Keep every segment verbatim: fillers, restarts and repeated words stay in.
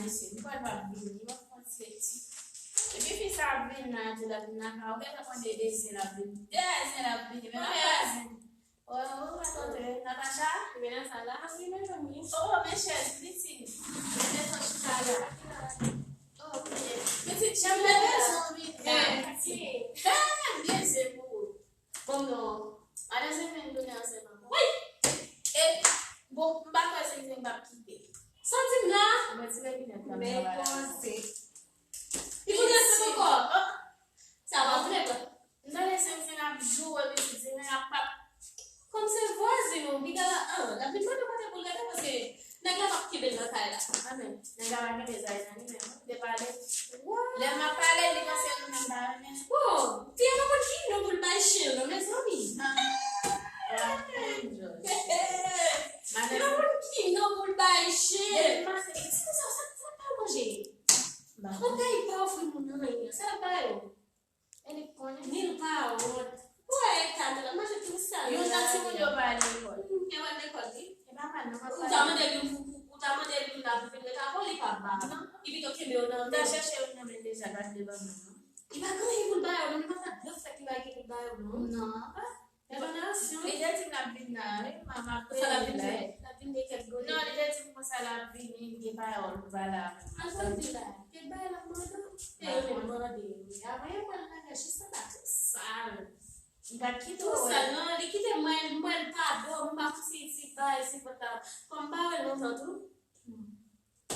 Mesye, m kwè l p ap vini, m ap pran ti lekti. Epi fi sa ap vin la, di l ap vin lakay ou, gentan konn de zen l ap vini. De zen l ap vini, men l ap vini. Wi, wi, m ap antre. Natacha? Mwen nan sal la. Wi, mwen menm wi. Oh, men chèz, pitit. Mwen desann chita la. Oh, ok. Pitit, jan m te bezwen w vini. Eh, m bezwen pou ou. Bon, non. Madan Zenzen tounen ansent ankò. Wi! E, bon, m pa kwè Zenzen p ap kite. Sa w di m la? Mwen ti lè binèt la, men koze. Li tounen ansent ankò? Oh! Sa pa vre, bro. M tande Zenzen ap joure pitit, Zenzen ap pap. Kòm se vwazin ou, piga la, an, l ap vin mande kote pou l rete, paske nèg la p ap kenbe l nan kay la. A men, nèg la pa kenbe zay nan li menm, non? Li pale. Lè m ap pale, li panse nou menm pa renmen. Bon, fi a pa konn ki non pou l bay chen l non, mezanmi. Li pa konn ki non pou l bay chen l. Depi maten, sa, sa, sa pa manje. Ou kay pa ofri moun anyen, sa l ap ba yo? E li konnen. Ni l pa wont. Ou wè eta nou la, manje tou sa. Youn nan timoun yo pa al lekòl. Hmm, gen wè lekòl, wi. E pa mal, non, ou ta mande li pou, pou, ou ta mande li la pou vin ret avè w, li p ap ba w. Non. Li pito kenbe w nan men. Ou ta chèche youn nan men deja, gad li ban mwen, non. Li pa gen anyen pou l ba yo, non, li pa ka blòf fèt li pa gen pou l ba yo, non. Non. Ah. Li te di m l ap vin la, wi, m ap, m ap rele l la. L ap vin de kèk goute. Non, li te di m konsa l ap vini, li gen pawòl pou pale avè m. Al di l la, kèk bagay l ap mande w. E yo menm mande, wi. Avan yo pran l nan kay jis anba tou sal. Li pa t kite w. Tou sal, non, li kite m, mwen, mwen, l pa dòmi, m pa fouti di bay, si vant la. Kòm m pa wè l lontan tou.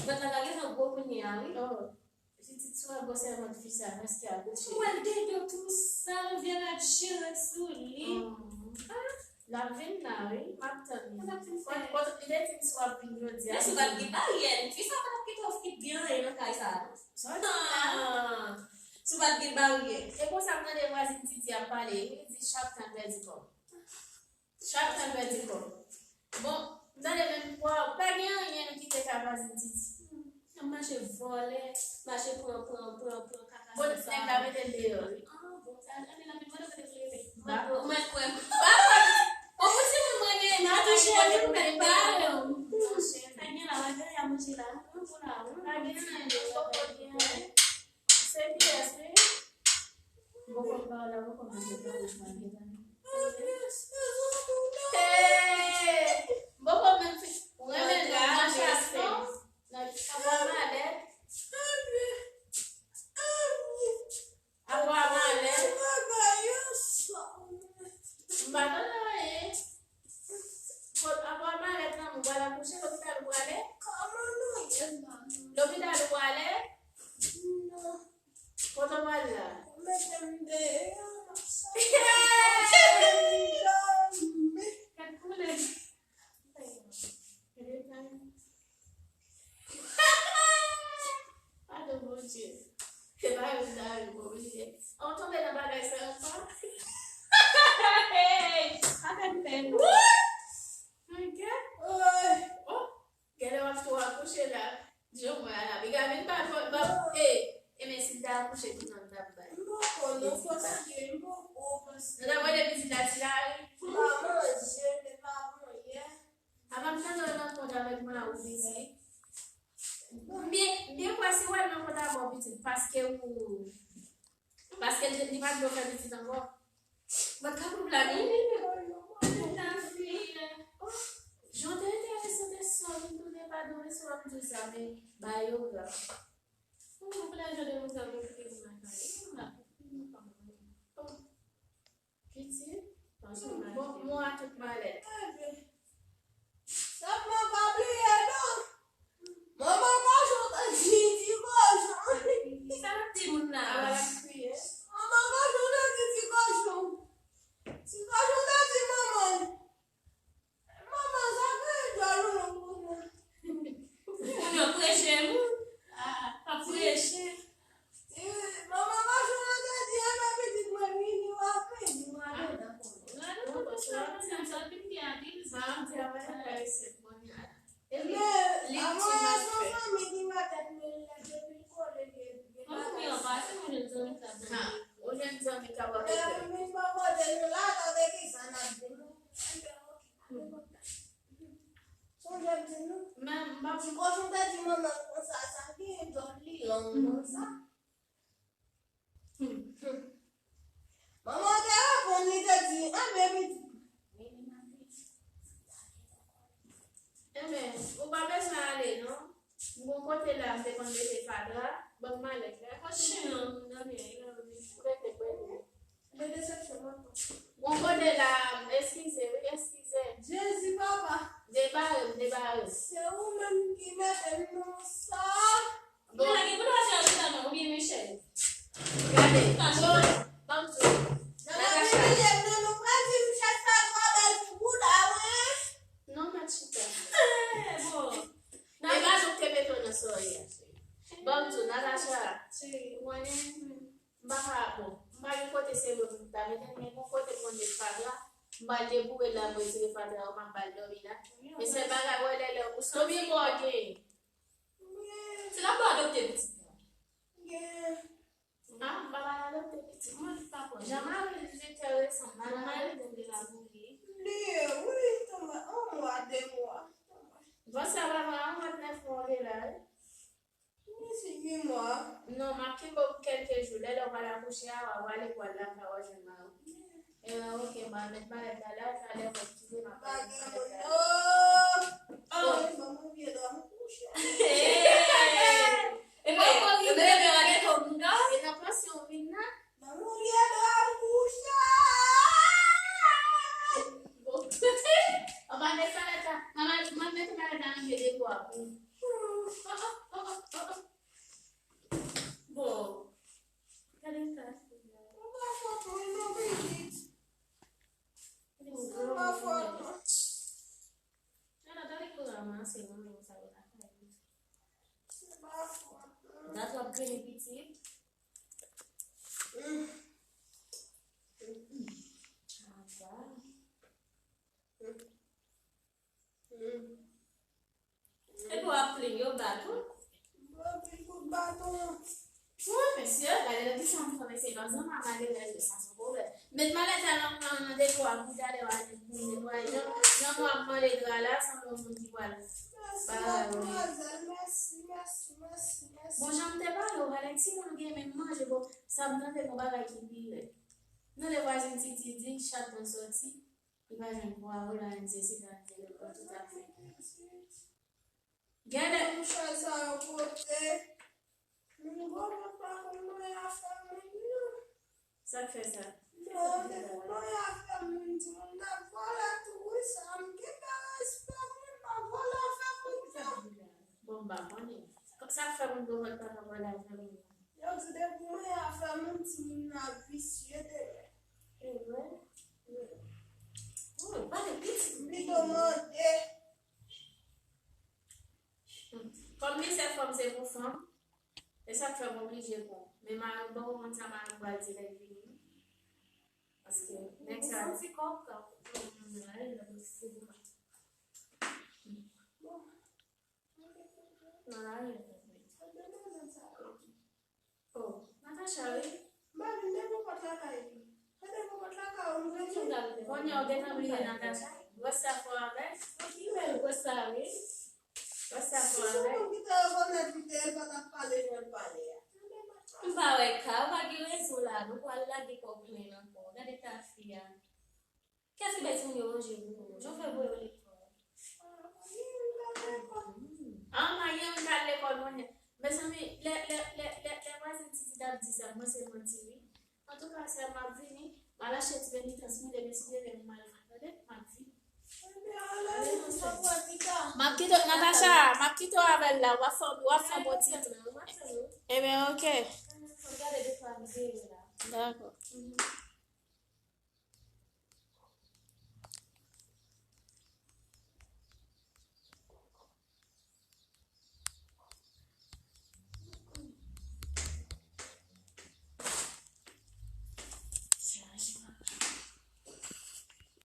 Vant la ta gentan gwo kounye a, wi. Oh. Pitit, si w wè gwosè vant fi sa, prèske akouche. Ou wè l de do tou sal, vye rad chire sou li. Ah. L ap vin la, wi. M ap tann li. L ap vin fè. Kot, kot, li te di m si w ap vin jodi a. Men si w pa t gen baryè, fi sa pa t ap kite w kite anyen nan kay sa a, non. Sa w di la? Ah. Si w pa t gen baryè. E konsa m tande vwazin Titi ap pale, wi, li di chak tan l pèdi kòb. Chak tan l pèdi kòb. Bon, m tande menm, waw, pa gen anyen nou kite ka vwazin Titi. N ap mache vòlè, mache pran, pran, pran, pran kaka. Bon, nèg la mete l deyò, wi. Ah, bon, sa, ann, ann, ann, mande kote pou l rete. Ou mèt kwè m. Ou mèt kwè m. Bon, pou timoun mwen gen, m ap touche li, ou mèt pa yo. Pa gen la, pa gen a manje la. Mwen pou la, wi. Pa gen anyen, poko gen anyen. Se kiyès, wi? Bòkò pa w la, bòkò manje pa w, manje pa w. Hey! Bòkò menm fi, ou renmen non nan chas non? Nan avwa malèt. Avwa malèt. M pa tande anyen. Kot avwa malèt nan men w, pral akouche, lopital ou prale? Lopital ou prale? Kote w pral la? Mete m deyò nan sal la. Gad koulè. Padon, Bondye. Se pa yon zare, bon, Bondye. An w tonbe nan bagay sa ankò? Hey! Pa fè m pè non. What? My God. Oh. Genlè w ap tou akouche la. Di yo mwen a la. Piga vin pa fò, ba, e, e men si l ta akouche, ki non l t ap bay? M poko, non, fò sa gen, m poko, paske nou t ap rele pitit la Ti Lari. M pa manje, men pa manje. Apa m tande w nan kont avèk Maou pitit? M byen, m byen kwè si w al nan kont avè w pitit, paske ou, paske li, li pa t vle w fè pitit ankò. Mwen ka pou planiye. Jan te enterese de sòm, m tounen pa dwe sòm di sa, men ba yo grav. Mwen pou lajan de moun sa mwen kite pou mwen kare. Mwen la pou fini pa mwen. Pitit, bon, mwen a tout malèt. Sèlman pa bliye non. Manman kochon te di ti kochon. Sa l ap di moun nan? Manman kochon te di ti kochon. Ti kochon te di manman l. Manman sa fè djòl ou non kochon. Moun yo preche moun. Ah, pa preche. Manman kochon nan te di, e men pitit mwen vini, w ap vini, w ap vini. Sa ap di avè l, fè resèt kounye a. Epi, li ti mal fè. Yon jèn zanmi k ap avèk li. Men, m pa di kochon te di manman l konsa, sa gen djòl li long konsa. Manman te reponn, li te di, enben, pitit. Enben, ou pa bezwen ale, non. M gon kote la, m te konn mete fatra, ban m malèt la. Chen an, nan men, nan men, prete, prete. Gon kote la, eskize, wi, eskize. Jezi, papa. Debare m, debare m. Se ou menm ki mete m nan sa. Bon. Mila, gen pou dwa jere finalman, oubyen Michel? Gade, bon, ban m di w. Nan Natacha. Nan nou pral di Michel sa twa bèl pou bouda, wi. Non, mèt chita. Eh, bon. E pa jòf te mete w nan sa w ye a, cheri. Ban m di w, Natacha. Cheri, ou konnen, m pa ka, bon, m pa gen kote se yo pou m ta mete l, men gon kote m konn met fatra. M pral deboure l la, m retire fatra yo, m ap ba l dòmi la. Men sèl bagay, wè lè, lè ou soti bò gen. Se la pou adopte pitit la. Ah, m pa pral adopte pitit mwen, pa pran. Jan mari l di te resan, mari l te la pou li. Li, wi, tonbe, yon mwa, de mwa. Bon, sa pa pran yon mwa, nèf mwa, ou te la, wi. Li si uit mwa. Non, m ap kenbe w pou kèlke jou. Lè, lè w pral akouche a, w a, w ale pou al lakay, w a jwenn mari w. Eh, ok, m a met malèt la la, talè w ap kite m ap met malèt la. Oh, ban m yon vye dra m kouche. E pa pou vye dra de kòm nan. E nan pansyon w vin nan. Ban m yon vye dra m kouche. Bon. An pa met malèt la. Mama, mwen met malèt la nan vye depo a pou. Bon. Gade sa, Seyè. Ou pa fòt mwen non, pitit. Ou pa fòt mwen. Nana, gade pou ranmase mwen, sa yo ta fè. Se pa fòt mwen. Dat w ap grennen pitit. Mm. Ava. Mm. Epi w ap plenn yo bat ou. Bon, anpil kout baton. Wi, mesye, gade lè ki sa m fè, mesye, lòt zanmi a malere yo, sa se yon pwoblèm. Met malèt la nan, nan, nan depo a pou talè w ale pou netwaye. Jan, jan nou ap mande dra la, sanble yon moun ki pral bagay ou ye. Mèsi, mèsi, mèsi, mèsi. Bon, jan m te pale w, gade timoun ou gen menm manje, bon, sa m tande gon bagay ki pi rèd. Nou le vwazen Titi di, chak tan sòti, li pa jwenn pwawo la, menm se sitadi lekòl tout ap fè. Genlè. Mouchwa sa yo pote. Moun gwo vant pa konn manje afè moun non. Sa k fè sa? Non, depi manje afè moun, timoun nan vòlè tou, wi, sa m gen pa respè, moun pa vòlè afè moun non. Bon, m pa konnen. Sa k fè moun gwo vant pa ka vòlè afè moun? Yo di depi mwen afè moun, timoun nan visye de lè. E vre? Wi. Oh, pale piti. M pito mande. Kòm mizè fanm se pou fanm, e sa k fè m oblije pran. Men mari m poko konn sa mari m pral di lè l vini. Paske nèg sa. Ou santi kòk ka. Bon. Nan lari yo konprann. Oh, Natacha, wi. M pa vin devan pòt lakay li. Se devan pòt lakay ou m vin. Kounye a ou gentan bliye Natacha? Gwòs sa fò avè l? Ki bèl gwòs sa, wi. Gwòs sa fò avè l? Si se moun ki te rekonèt li te, l pa t ap pale jan l pale a. M pa wè ka, ou pa gen rezon la, nou pral lage kò w plen ankò. Gade ta fi a. Kiyès ki bay timoun yo manje pou nou? Jan w fè voye yo lekòl? An, pa gen youn k al lekòl kounye a. Mezanmi, lè, lè, lè, lè, lè vwazen Titi t ap di sa, mwen se manti, wi. Antouka, sè m ap vini, m al achte ti penitans mwen, demen si Dye vle m al, tande, m ap vini. M ap kite w, Natacha, m ap kite w avè l la, w ap fè, w ap fè yon bon ti. Ebyen, ok. Dakò.